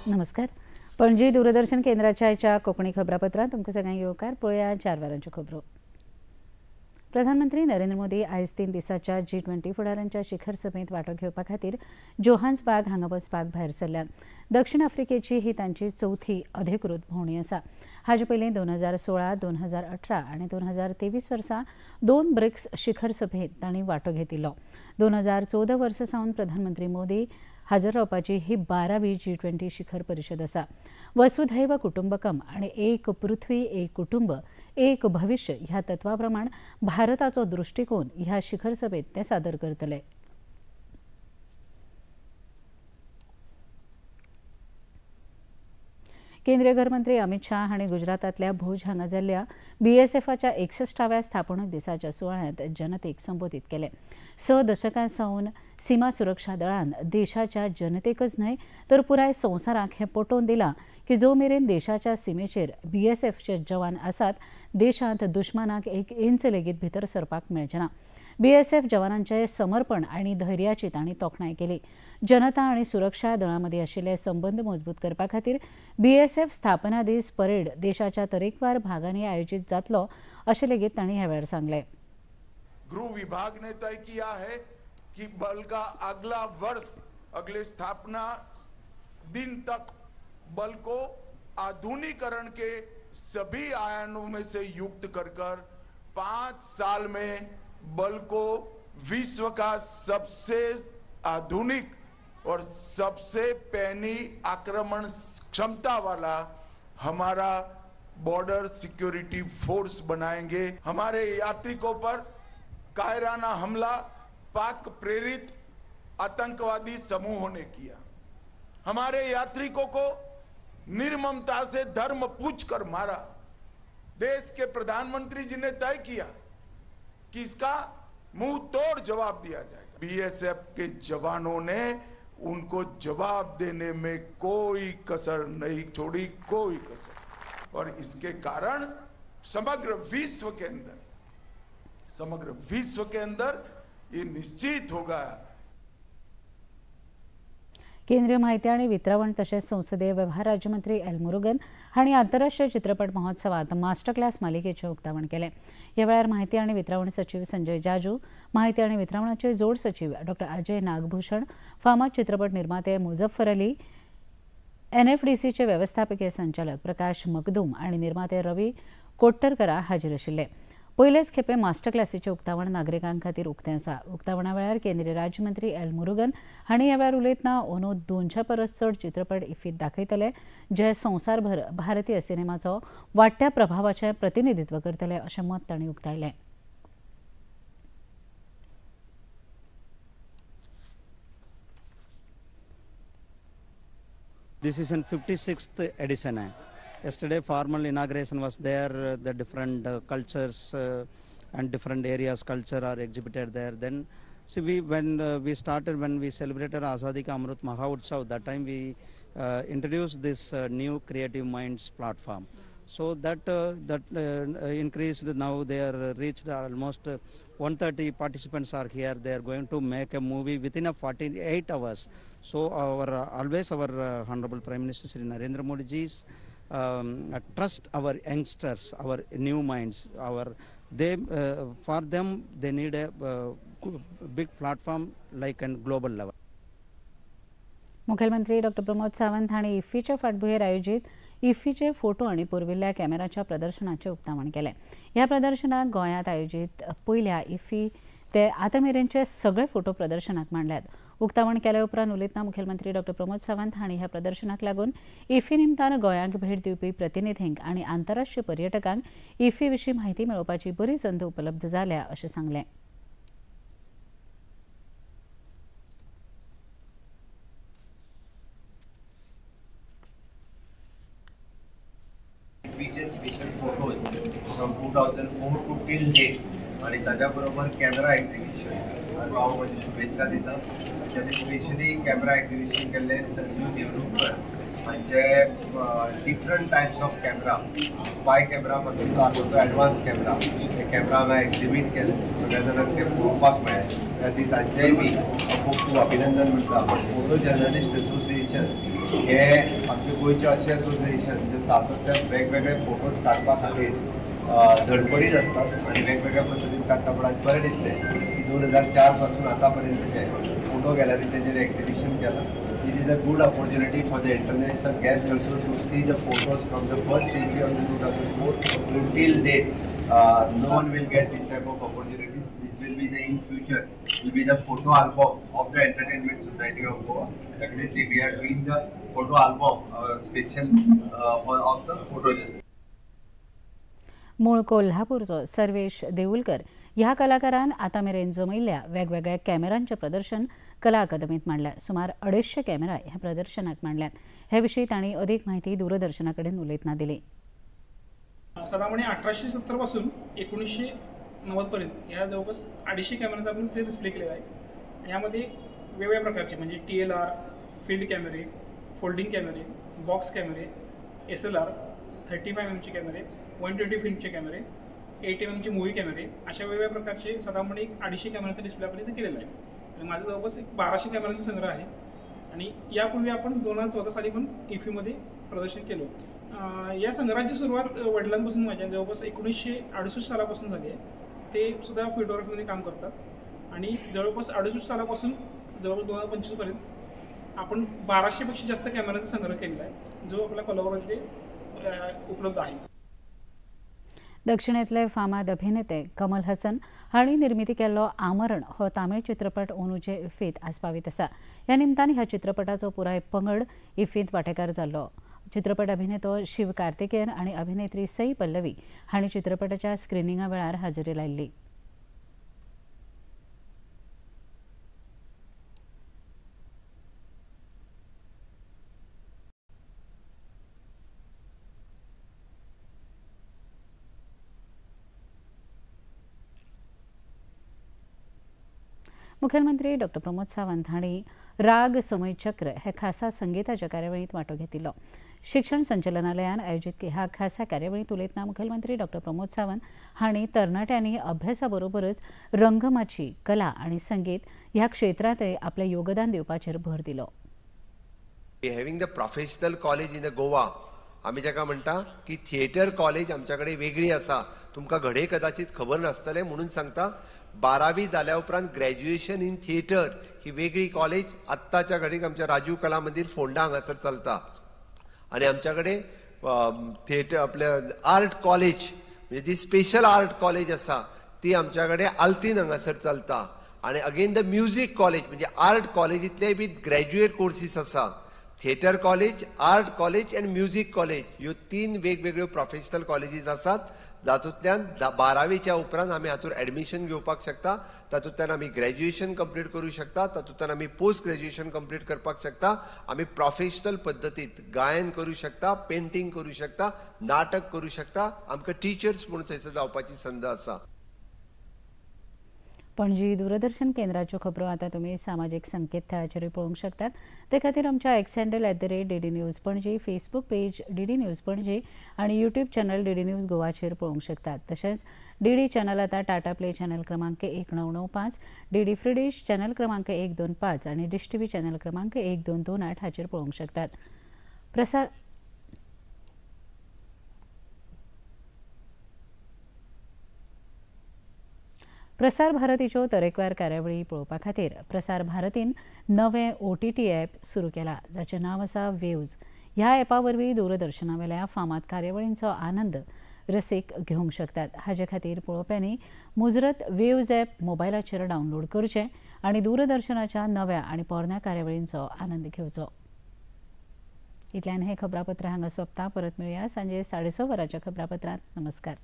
नमस्कार. पणजी दूरदर्शन केंद्राच्या आयच्या कोंकणी खबरापत्रांत तुमकां सगळ्यांक येवकार. पळोवया 4 वरांच्यो खबरो. प्रधानमंत्री नरेंद्र मोदी आयज 3 दिसांच्या G20 फुडारांच्या शिखर सभेंत वांटो घेवपा खातीर जोहान्सबर्ग हांगा वचपाक भायर सरल्यात. दक्षिण आफ्रिकेची ही तांची चवथी अधिकृत भोंवडी आसा. हाजे पयलीं 2016, 2018 आनी 2023 वर्सा 2 ब्रिक्स शिखर सभेंत तांणी वांटो घेतिल्लो. 2014 वर्सा सावन प्रधानमंत्री मोदी हाजर रावपाची ही 12वी G20 शिखर परिशद आसा. वसुधैव कुटुंबकम आनी एक पृथ्वी एक कुटुंब एक भविष्य ह्या तत्वा प्रमाण भारताचो दृष्टिकोन ह्या शिखर सभेत ते सादर करतले. केंद्रीय गृहमंत्री अमित शाह हांणी गुजरातांतल्या भूज हांगा जाल्ल्या बीएसएफाच्या 61व्या स्थापणूक दिसाच्या सुवाळ्यांत जनतेक संबोधीत केले. 6 दशकां सावन सीमा सुरक्षा दळान देशाच्या जनतेकच न्हय तर पुराय संवसाराक हें पटोवन दिलां की जो मेरेन देशाच्या सीमेचेर बीएसएफचे जवान आसात देशांत दुश्मनाक 1 इंच लेगीत भितर सरपाक मेळचें ना. बीएसएफ जवानांचे समर्पण आनी धैर्याची तांणी तोखणाय केली. जनता आनी सुरक्षा दळां मदीं आशिल्ले संबंद मजबूत करपा खातीर बीएसएफ स्थापना दीस परेड देशाच्या तरेकवार भागांनी आयोजीत जातलो अशें लेगीत तांणी ह्या वेळार सांगलें. गृह विभाग ने तय किया है कि बल का अगला वर्ष अगले स्थापना दिन तक बल को आधुनिकरण के सभी आयामों में से युक्त कर कर 5 साल में बल को विश्व का सबसे आधुनिक और सबसे पैनी आक्रमण क्षमता वाला हमारा बॉर्डर सिक्योरिटी फोर्स बनाएंगे। हमारे यात्रिकों पर कायराना हमला पाक प्रेरित आतंकवादी समूहों ने किया। हमारे यात्रिकों को निर्ममता से धर्म पूछकर मारा। देश के प्रधानमंत्री जी ने तय किया कि इसका मुंह तोड़ जवाब दिया जाएगा। बीएसएफ के जवानों ने उनको जवाब देने में कोई कसर नहीं छोड़ी, कोई कसर। और इसके कारण समग्र विश्व के अंदर ये निश्चित होगा। केंद्रीय माहिती आणि वितरावण तशेंच संसदीय व्यवहार राज्यमंत्री एल मुरुगन हांणी आंतरराष्ट्रीय चित्रपट महोत्सवात मास्टर क्लास मालिकेचें उक्तावण केलें. ह्या वेळार माहिती आनी वितरावण सचीव संजय जाजू, माहिती आनी वितरावणाचे जोड सचीव डॉ अजय नागभूषण, फामाद चित्रपट निर्माते मुजफ्फर अली, एनएफडीसीचे वेवस्थापकीय संचालक प्रकाश मखदूम आनी निर्माते रवी कोट्टरकरा हाजीर आशिल्ले. पयलेच खेपे मास्टर क्लासीचें उक्तावण नागरिकां खातीर उक्तें आसा. उक्तावणा वेळार केंद्रीय राज्यमंत्री एल मुरुगन हांणी ह्या वेळार उलयतना अंदू 200 परस चड चित्रपट इफ्फीत दाखयतले जे संवसारभर भारतीय सिनेमाचो वाडट्या प्रभावाचें प्रतिनिधित्व करतले अशें मत तांणी उक्तायलें. This is in 56th edition. Yesterday formal inauguration was there. The different cultures and different areas culture are exhibited there. Then see, we when we started, when we celebrated Azadi Ka Amrit Mahotsav, that time we introduced this new Creative Minds platform. So that increased. Now they are reached almost 130 participants are here. They are going to make a movie within a 48 hours. So our always our Honorable Prime Minister Shri Narendra Modi ji's trust our youngsters, our new minds, our they for them they need a big platform like a global level. मुख्यमंत्री डॉ प्रमोद सावंत हांणी इफ्फीच्या फाटभुंयेर आयोजीत इफ्फीचे photo आनी पुर्विल्ल्या कॅमेराच्या प्रदर्शनाचें उक्तावण केलें. ह्या प्रदर्शनाक गोंयांत आयोजीत पयल्या इफ्फी ते आतां मेरेनचे सगळे फोटो प्रदर्शनाक मांडल्यात. उक्तावण केल्या उपरांत उलयतना मुखेलमंत्री डॉ प्रमोद सावंत हांणी ह्या प्रदर्शनाक लागून इफ्फी निमतान गोंयांक भेट दिवपी प्रतिनिधींक आनी आंतरराष्ट्रीय पर्यटकांक इफ्फी विशीं म्हायती मेळोवपाची बरी संद उपलब्ध जाल्या अशें सांगलें. इफ्फीचे special photos from 2004 to till date आणि ताज्या बरोबर कॅमेरा एक्झिबिशन हांव म्हजी शुभेच्छा दिता. ताच्यानी स्पेशली कॅमेरा एक्झिबिशन केल्ले संजीव देवरुखकर हांचे different types of camera, spy camera पासून तो आतांचो एडवान्स कॅमेरा, ते कॅमेरा हांगा एक्झिबीट केले, सगळ्या जाणांक ते पळोवपाक मेळ्ळे. त्या खातीर तांचेय बी खूब खूब अभिनंदन म्हणटा. पण फोटो जर्नलिस्ट एसोसिएशन हे आमचे गोंयचे अशें एसोसिएशन जे सातत्यान वेगवेगळे फोटोज काडपा खातीर धडपडीत आसतात आनी वेगवेगळ्या पद्दतीन काडटा. पूण आज बरें दिसलें की 2004 पासून आतां पर्यंत जे फोटो गॅलरीचें जें एक्झिबिशन केलां, it is a good opportunity for the international guest also to see the photos from the first IFFI of the 2004 to till date. No one will get this type of opportunities. This will be the in future will be the photo album of the Entertainment Society of Goa. Definitely we are doing the photo album special for of the photo. मूळ कोल्हापूरचो सर्वेश देऊलकर ह्या कलाकारान आतां मेरेन जमयिल्ल्या वेगवेगळ्या कॅमेरांचें प्रदर्शन कला अकादमींत मांडल्या. सुमार 250 कॅमेरा ह्या प्रदर्शनाक मांडल्यात. हे विशीं तांणी अदीक म्हायती दूरदर्शना कडेन उलयतना दिली. साधारणपणे 1870 पासून 1990 पर्यंत या जवळपास 250 कॅमेरांचा आपण ते डिस्प्ले केलेला आहे. यामध्ये वेगवेगळ्या प्रकारचे म्हणजे TLR, field कॅमेरे, फोल्डिंग कॅमेरे, बॉक्स कॅमेरे, SLR, 35mm कॅमेरे, 120 फिल्मचे कॅमेरे, 8mm movie कॅमेरे अशा वेगवेगळ्या प्रकारचे साधारणपणे 250 कॅमेऱ्यांचा डिस्प्ले आपण इथे केलेला आहे. आणि माझा जवळपास 1200 कॅमेऱ्यांचा संग्रह आहे आणि यापूर्वी आपण 2014 साली पण इफीमध्ये प्रदर्शन केलं होतं. या संग्रहाची सुरुवात वडिलांपासून माझ्या जवळपास 1968 सालापासून झाली आहे. ते सुद्धा फोटोग्राफीमध्ये काम करतात आणि जवळपास 68 सालापासून जवळपास 2025पर्यंत आपण 1200पेक्षा जास्त कॅमेऱ्यांचा संग्रह केलेला आहे, जो आपल्या कोल्हापुरात उपलब्ध आहे. दक्षिणेतले फामाद अभिनेते कमल हसन हांणी निर्मिती केल्लो आमरण हो तामीळ चित्रपट ओनूचे इफ्फींत आस्पावीत आसा. ह्या निमतान ह्या चित्रपटाचो पुराय पंगड इफ्फींत वांटेकार जाल्लो. चित्रपट अभिनेतो शिव कार्तिकेयन आनी अभिनेत्री सई पल्लवी हांणी चित्रपटाच्या स्क्रिनिंगा वेळार हाजेरी लायिल्ली. मुखेलमंत्री डॉ प्रमोद सावंत हांणी राग समय चक्र हे खासा संगीताच्या कार्यावळींत वांटो घेतिल्लो. शिक्षण संचालनालयान आयोजीत ह्या खासा कार्यावळींत उलयतना मुखेलमंत्री डॉ प्रमोद सावंत हांणी तरणाट्यांनी अभ्यासा बरोबरच रंगमाची, कला आनी संगीत ह्या क्षेत्रांतय आपलें योगदान दिवपाचेर भर दिलो. Having the professional college in the Goa, आमी जाका म्हणटा की थिएटर कॉलेज आमच्या कडेन वेगळी आसा. तुमकां घडये कदाचित खबर नासतलें म्हणून सांगता, 12वी जाल्या उपरांत ग्रॅज्युएशन इन थिएटर ही वेगळी कॉलेज आत्ताच्या घडीक आमच्या राजीव कला मंदीर फोंडा हांगासर चलता. आनी आमच्या कडेन थिएटर आपल्या आर्ट कॉलेज म्हणजे जी स्पेशल आर्ट कॉलेज आसा ती आमच्या कडेन आल्तीन हांगासर चलता. आनी अगेन the music college म्हणजे आर्ट कॉलेजींतले बी ग्रॅज्युएट कोर्सीस आसा. Theatre college, art college आनी म्युजीक कॉलेज ह्यो 3 वेगवेगळ्यो प्रोफेशनल कॉलेजीस आसात. जातूंतल्यान 12वीच्या उपरांत आमी हातूंत एडमिशन घेवपाक शकता, तातूंतल्यान आमी ग्रॅज्युएशन कंप्लीट करूं शकता, तातूंतल्यान आमी पोस्ट ग्रॅज्युएशन कंप्लीट करपाक शकता, आमी प्रोफेशनल पद्दतीत गायन करूं शकता, पेंटींग करूं शकता, नाटक करूं शकता. आमकां टिचर्स म्हणून थंयसर जावपाची संद आसा. पणजी दूरदर्शन केंद्राच्यो खबरो आतां तुमी सामाजीक संकेतथळाचेरूय पळोवंक शकतात. ते खातीर आमच्या X handle @DD News Panaji, Facebook page DD News Panaji आनी यूट्यूब चॅनल DD news गोवाचेर पळोवंक शकतात. तशेंच DD channel आतां टाटा प्ले चॅनल क्रमांक 1995, DD free dish channel क्रमांक 125 आनी डिश टीव्ही चॅनल क्रमांक 1228 हाचेर पळोवंक शकतात. प्रसार भारतीच्यो तरेकवार कार्यावळी पळोवपा खातीर प्रसार भारतीन नवें OTT app सुरू केला, जाचें नांव आसा वेव्ज. ह्या ॲपा वरवीं दूरदर्शनावेल्या फामाद कार्यावळींचो आनंद रसीक घेवंक शकतात. हाजे खातीर पळोवप्यांनी मुजरत वेव्ज ॲप मोबायलाचेर डावनलोड करचें आनी दूरदर्शनाच्या नव्या आनी पोरण्या कार्यावळींचो आनंद घेवचो. इतल्यान हें खबरापत्र हांगा सोंपता. परत मेळुया सांजे 6:30 वरांच्या खबरापत्रांत. नमस्कार.